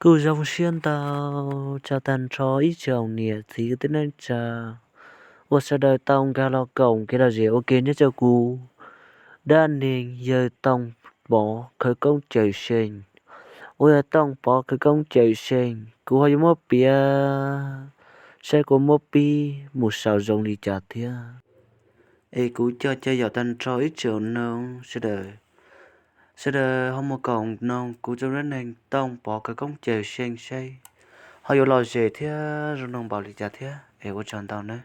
Kuj zoo siab ntau rau tag nrho ib tsoom niam txiv kwv tij neej tsa uas sawv daws tau nkag los koom kev lom zem ua ke nyob rau kuv dab neeg yawg Tooj Pov khawv koob cawm seej. Ua yawg Tooj Pov khawv koob cawm seej, kuv ho yuav muab piav saib kuv muab pib mus xaus zoo li cas thiab. Es kuv coj caw yaum tag nrho ib tsoom noog sawv daws, sawv daws ho mus koom noog kuv tsoom dab neeg Tooj Pov khawv koob cawm seej saib ho yuav lom zem thiab zoo noog npaum li cas thiab es ua tsaug ntau nawb.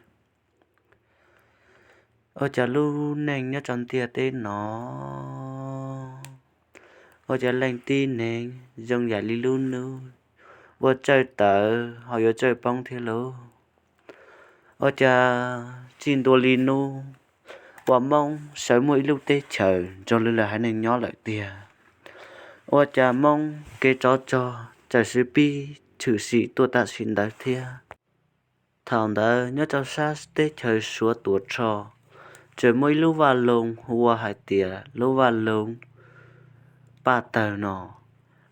Ua cas lub neej nyob rau ntiaj teb no, ua cas leej tib neeg zoo yam li lub hnub uas tsawj tawv ho yuav tsawj poob thiab lauj? Ua cas txij ntua li hnub uas Hmoob sawv muaj ib lub teb chaws nrog lwm lwm haiv neeg nyob lawm tiag, ua cas Hmoob kev tsov rog txawm sib pib tshwm sim tuaj tam sim ntawd thiab? Thaum ntawd nyob rau sab teb chaws Suav tuam rog tseem muaj ib lub vaj loog hu ua hais tias lub vaj loog Paj Tawg no.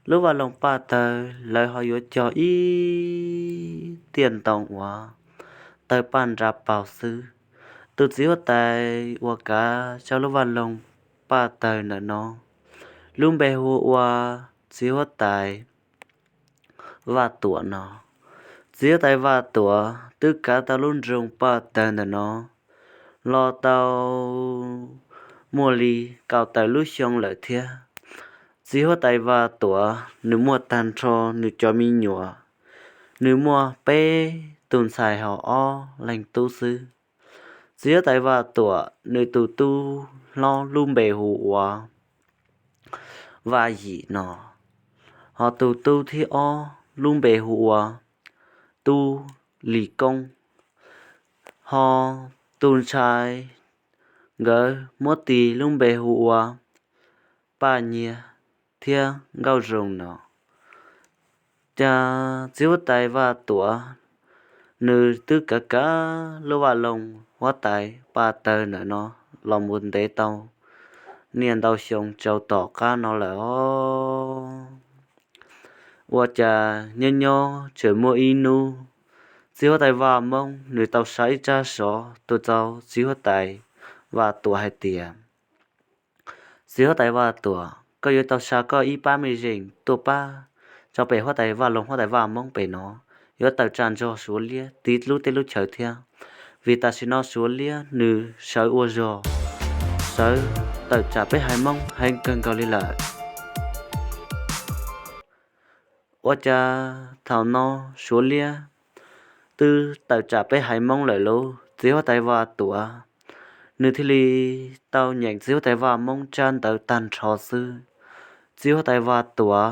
Lub vaj loog Paj Tawg lawv ho yuav cog ib tiaj ntoo uas tawg paj nra paug xwb. Tus txiv huab tais uas kav tsab lub vaj loog Paj Tawg ntawm no, lub npe hu ua txiv huab tais Vaj Tuam no. Txiv huab tais Vaj Tuam twb kav tau lub nroog Paj Tawg ntawm no los tau muaj li kaum tawm lub xyoo lawm thiab. Txiv huab tais Vaj Tuam nws muaj tag nrho nws cov me nyuam, nws muaj peb tus ntxhais ho ob leeg tub xwb. Txiv huab tais Vaj Tuam nws tus tub hlob lub npe hu ua Vaj Yim no, ho tus tub thib ob lub npe hu ua Tub Lis Koob, ho tus ntxhais nkawd muab tis lub npe hu ua Paj Nyiag thiab Nkauj Zoo no. Cas txiv huab tais Vaj Tuam nws twb kav kav lub vaj loog huab tais Paj Tawg ntawm no los mus ntev tau niaj ntau xyoo rau tom qab no lawm os. Ua cas nyob nyob tseem muaj ib hnub, txiv huab tais Vaj Moob nws tau xa ib tsab xov tuaj rau txiv huab tais Vaj Tuam hais tias, txiv huab tais Vaj Tuam, koj yuav tau xa koj ib pab mej zeej tuaj pab rau pem huab tais Vaj Loog huab tais Vaj Moob pem no, yuav tawm tsam nrog Suav liab tiv lub teb lub chaws thiab, vim tam sim no Suav liab nws sawv ua zog, sawv tawm tsam peb haiv Moob heev kawg nkaus li lawm. Ua cas thaum no Suav liab twb tawm tsam peb haiv Moob lawm lauj, txiv huab tais Vaj Tuam nws thiaj li tau nyeem txiv huab tais Vaj Moob tsab ntawv tag nrho xwb. Txiv huab tais Vaj Tuam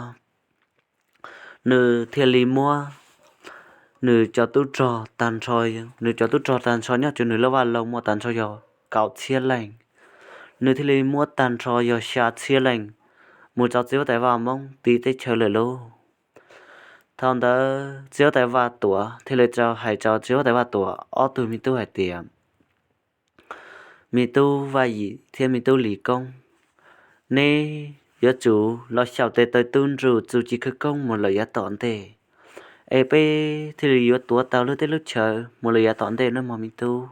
nws thiaj li muab nws cov tub rog tag nrho, nws cov tub rog tag nrho nyob rau nws lub vaj loog muaj tag nrho yog kaum txhiab leej, nws thiaj li muab tag nrho yog xya txhiab leej mus rau txiv huab tais Vaj Moob tiv teb chaws lawm lauj. Thaum ntawd txiv huab tais Vaj Tuam thiaj li tau hais rau txiv huab tais Vaj Tuam ob tug me tub hais tias, me tub Vaj Yim thiab me tub Lis Koob, neb yuav tsum los xyaum tes taw tub nruj txuj ci khawv koob mus lawm yav tom ntej, es peb thiaj li yuav tuav tau lub teb lub chaws mus lawm yav tom ntej nawb mog me tub.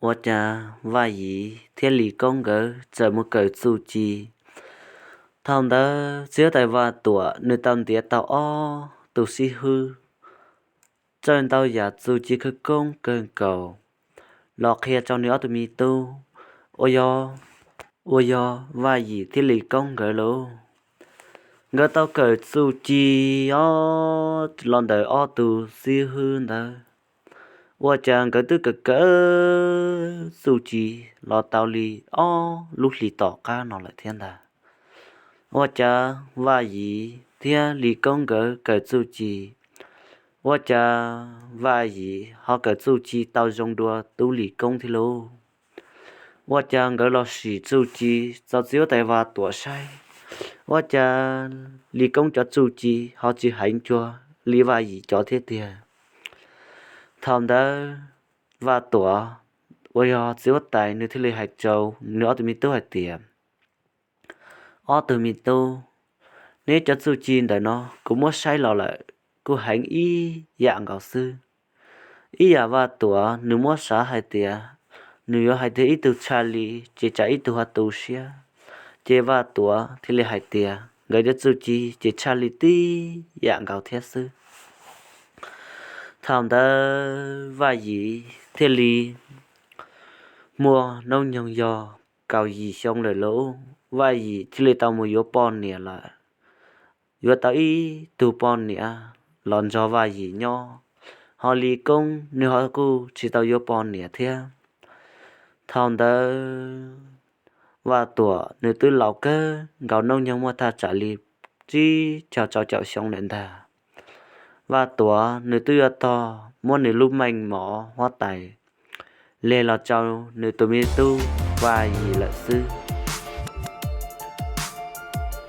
Ua cas Vaj Yim thiab Lis Koob nkawd txawm mus kawm txuj ci. Thaum ntawd txiv huab tais Vaj Tuam nws tau ntiav tau ob tug xib hwb txawj ntau yam txuj ci khawv koob kawg nkaus los qhia rau nws ob tug me tub, uas yog, uas yog Vaj Yim thiab Lis Koob nkawd lauj. Nkawd tau kawm txuj ci os los ntawm ob tug xib hwb ntawd, ua cas nkawd twb kawm kawm txuj ci los tau li ob lub hlis tom qab no lawm thiab ntag. Ua cas Vaj Yim thiab Lis Koob nkawd kawm txuj ci, ua cas Vaj Yim ho kawm txuj ci tau zoo dua tub Lis Koob thiab lauj. Ua cas nkawd los sim txuj ci rau txiv huab tais Vaj Tuam saib, ua cas Lis Koob cov txuj ci ho tsis heev cuag li Vaj Yim cov thiab tiag. Thaum ntawd Vaj Tuam uas yog txiv huab tais nws thiaj li hais rau nws ob tug me tub hais tias, ob tug me tub, Neb cov txuj ci ntawm no kuv muab saib los lawm kuj heev ib yam nkaus xwb. Ib yam Vaj Tuam nws muab xav hais tias nws yuav hais tias ib tug tshaj li ces tsam ib tug ho tu siab, ces Vaj Tuam thiaj li hais tias nkawd cov txuj ci ces tshaj li tib yam nkaus thiab xwb. Thaum ntawd Vaj Yim thiaj li muaj hnub nyoog yog kaum yim xyoo lawm lauj, Vaj Yim thiaj li tau mus yuav poj niam lawm. Yuav tau ib tug poj niam los nrog Vaj Yim nyob, ho Lis Koob nws ho kuj tsis tau yuav poj niam thiab. Thaum ntawd Vaj Tuam nws twb laus kawg nkaus, hnub nyoog muaj thaj tsam li tsib caug rau caum xyoo lawm ntag. Vaj Tuam nws twb yuav tog muab nws lub meej mom huab tais leg los rau nws tus me tub Vaj Yim lawm xwb.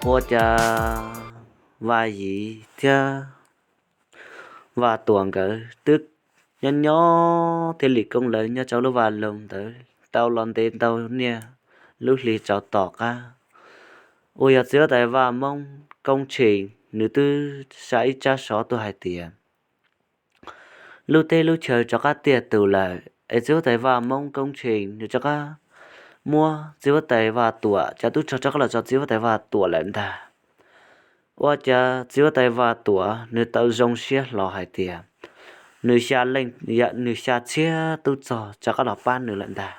Ua cas Vaj Yim thiab Vaj Tuam nkawd twb nyob nyob thiab Lis Koob lawv nyob rau lub vaj loog ntawd tau los ntev ntau niaj lub hli rau tom qab, uas yog txiv huab tais Vaj Moob Koob Tsheej nws twb xa ib tsab xov tuaj hais tias lub teb lub chaw rov qab tiaj tus lawm es txiv huab tais Vaj Moob Koob Tsheej nws rov qab muab txiv huab tais Vaj Tuam cov tub rog rov qab los tso txiv huab tais Vaj Tuam lawm ntag. Ua cas txiv huab tais Vaj Tuam nws tau zoo siab hlo hais tias nws xya leej, nws xya txhiab tub rog rov qab los pab nws lawm ntag.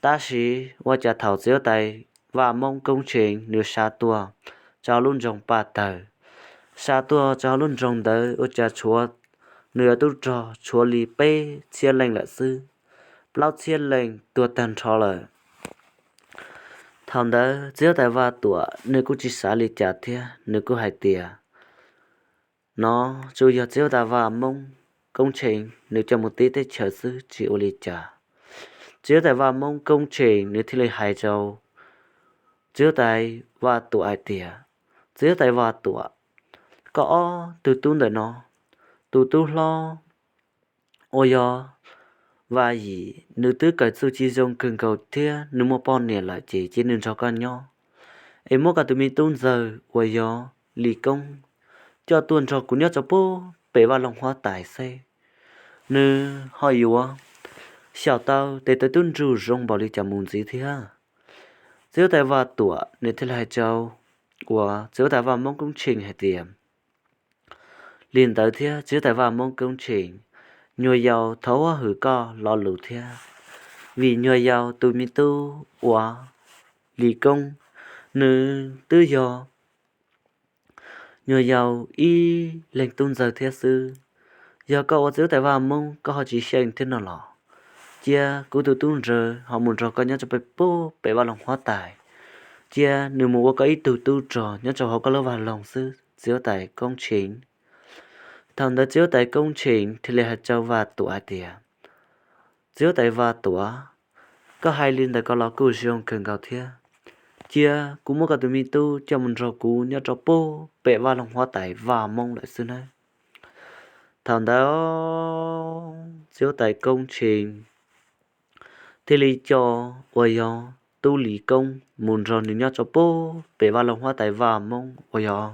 Tab sis ua cas thaum txiv huab tais Vaj Moob Koob Tsheej nws xa tuaj rau lub nroog Paj Tawg, xa tuaj rau lub nroog ntawd ua cas tshuav nws cov tub rog tshuav li peb txhiab leej lawm xwb, plaub txhiab leej tuag tag nrho lawm. Thaum ntawd txiv huab tais Vaj Tuam nws kuj tsis xav li cas thiab, nws kuj hais tias no tsuas yog txiv huab tais Vaj Moob Koob Tsheej nws coj mus tib teb chaws xwb tsis ua li cas. Txiv huab tais Vaj Moob Koob Tsheej nws thiaj li hais rau txiv huab tais Vaj Tuam hais tias, txiv huab tais Vaj Tuam, koj ob tug tub ntawm no, tus tub hlob uas yog Vaj Yim nws twb kawm txuj ci zoo kawg nkaus thiab nws muaj poj niam lawm ces cia nws nrog koj nyob, es muab koj tus me tub ntxawg uas yog Lis Koob coj tuaj nrog kuv nyob rau pem vaj loog huab tais seb nws ho yuav xyaum tau tes taw tub nruj zoo npaum li cas mus ntxiv thiab. Txiv huab tais Vaj Tuam nws thiaj li hais rau uas txiv huab tais Vaj Moob Koob Tsheej hais tias, li ntawd thiab txiv huab tais Vaj Moob Koob Tsheej, nyuag yaus thov huab hwm koj lo lus thiab, vim nyuag yaus tus me tub uas Lis Koob nws twb yog nyuag yaus ib leeg tub ntxawg thiab xwb. Yog koj ua txiv huab tais Vaj Moob koj ho tsis xyeej thiab no los, cia kuv tus tub ntxawg ho mus nrog koj nyob rau pem vaj loog huab tais, cia nws mus ua koj ib tug tub rog nyob rau hauv koj lub vaj loog xwb txiv huab tais Koob Tsheej. Thaum ntawd txiv huab tais Koob Tsheej thiaj li hais rau Vaj Tuam hais tias, txiv huab tais Vaj Tuam, koj hais li ntawd ko los kuj zoo kawg nkaus thiab, cia kuv muab koj tus me tub coj mus nrog kuv nyob rau pem vaj loog huab tais Vaj Moob lawm xwb nawb. Thaum ntawd txiv huab tais Koob Tsheej thiaj li coj uas yog tub Lis Koob mus nrog nws nyob rau pem vaj loog huab tais Vaj Moob uas yog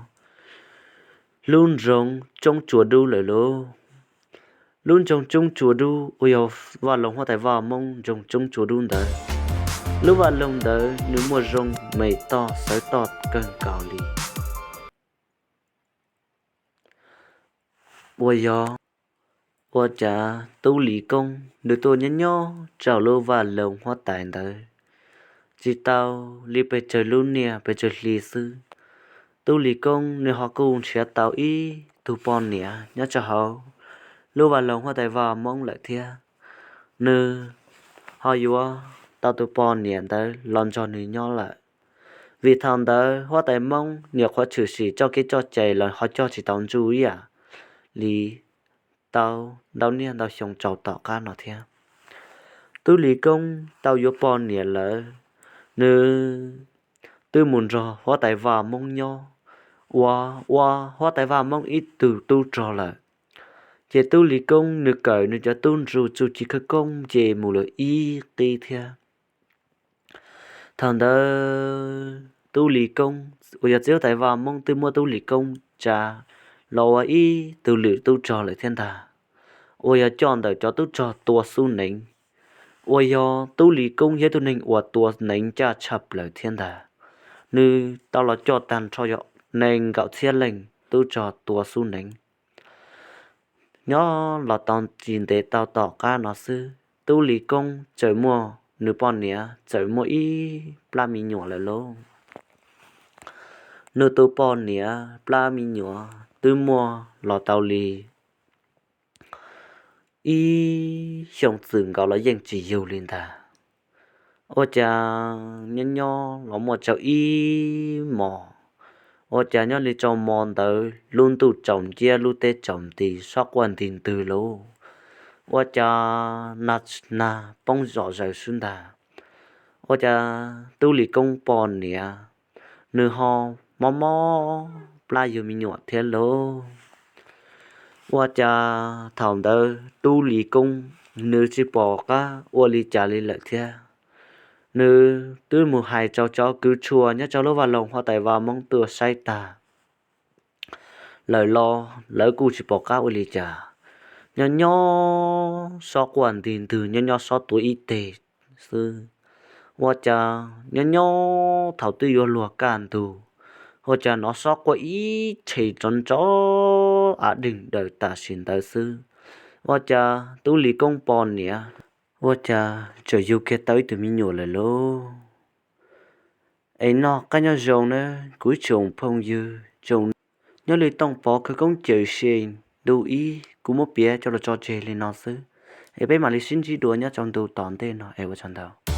lub nroog Tsoob Tsua Dub lawm lauj. Lub nroog Tsoob Tsua Dub uas yog vaj loog huab tais Vaj Moob nroog Tsoob Tsua Dub ntawd, lub vaj loog ntawd nws muaj zoo me toj xawv toj kawg nkaus li, uas yog ua cas tub Lis Koob nws tuaj nyob nyob rau lub vaj loog huab tais ntawd tsis tau li pes tsawg lub niaj pes tsawg hli xwb, tub Lis Koob nws ho kuj nrhiav tau ib tug poj niam nyob rau hauv lub vaj loog huab tais Vaj Moob lawm thiab. Nws ho yuav tau tus poj niam ntawd los nrog nws nyob lawm, vim thaum ntawd huab tais Moob nyuam qhuav tshwm sim txoj kev txoj cai los ho cog tsis tau ntsuj ib yam li tau ntau niaj ntau xyoo rau tom qab no thiab. Tub Lis Koob tau yuav poj niam lawm, nws twb mus nrog huab tais Vaj Moob nyob, ua ua huab tais Vaj Moob ib tug tub rog lawm. Ces tub Lis Koob nws kawm nws cov tub nruj txuj ci khawv koob nce mus lawm ib qib thiab. Thaum ntawd Tub Lis Koob uas yog txiv huab tais vaj Hmoob twb muab Tub Lis Koob tsa los ua ib tug lwm tub rog lawm thiab ntag, uas yog coj ntawm cov tub rog tua xub neev, uas yog Tub Lis Koob yog ib tug neeg uas tua neev ncaj tshaj plaws thiab ntag. Nws tau los coj tag nrho yog nees nkaum txhiab leej tub rog tua xub neev. Nyob los tau tsis ntev tau tom qab no xwb, Tub Lis Koob txawm muaj nws poj niam txawm muaj ib plab me nyuam lawm lauj. Nws tus poj niam plab me nyuam twb muaj los tau li ib xyoo txwm nkaus los yeej tsis yug li ntag. Ua cas nyob nyob los muaj tsawg ib hmos, ua cas nyob li tsawg hmo ntawd lub ntuj tsaus nciab lub teb tsaus nti, sob quaj nti ntwg lauj. Ua cas nag nag poob zom zaws xwb ntag. Ua cas Tub Lis Koob poj niam nws ho mob mob plab yug me nyuam thiab lauj. Ua cas thaum ntawd Tub Lis Koob nws tsis pom qab ua li cas li lawm thiab. Nws twb mus hais rau cov kwv tshua nyob rau lub vaj loog huab tais vaj Hmoob tuaj saib tag lawm los lawv kuj tsis pom qab ua li cas. Nyob nyob sob quaj nti ntwg, nyob nyob sob tuav ib teg xwb. Ua cas nyob nyob thaum twb yuav luag kaj ntug, ua cas hnov sob quaj ib tshem nrov nrov av deeg daws tam sim ntawd xwb. Ua cas Tub Lis Koob poj niam ua cas txawm yug kiag tau ib tug me nyuam lawm lauj. Es noj qab nyob zoo na kuv ib tsoom phooj ywg, tsoom nyob li Tooj Pov khawv koob cawm seej ntu ib kuv muab piav coj los tso tseg li no xwb. Es peb mam li sib ntsib dua nyob rau ntu tom ntej no es ua tsaug ntau.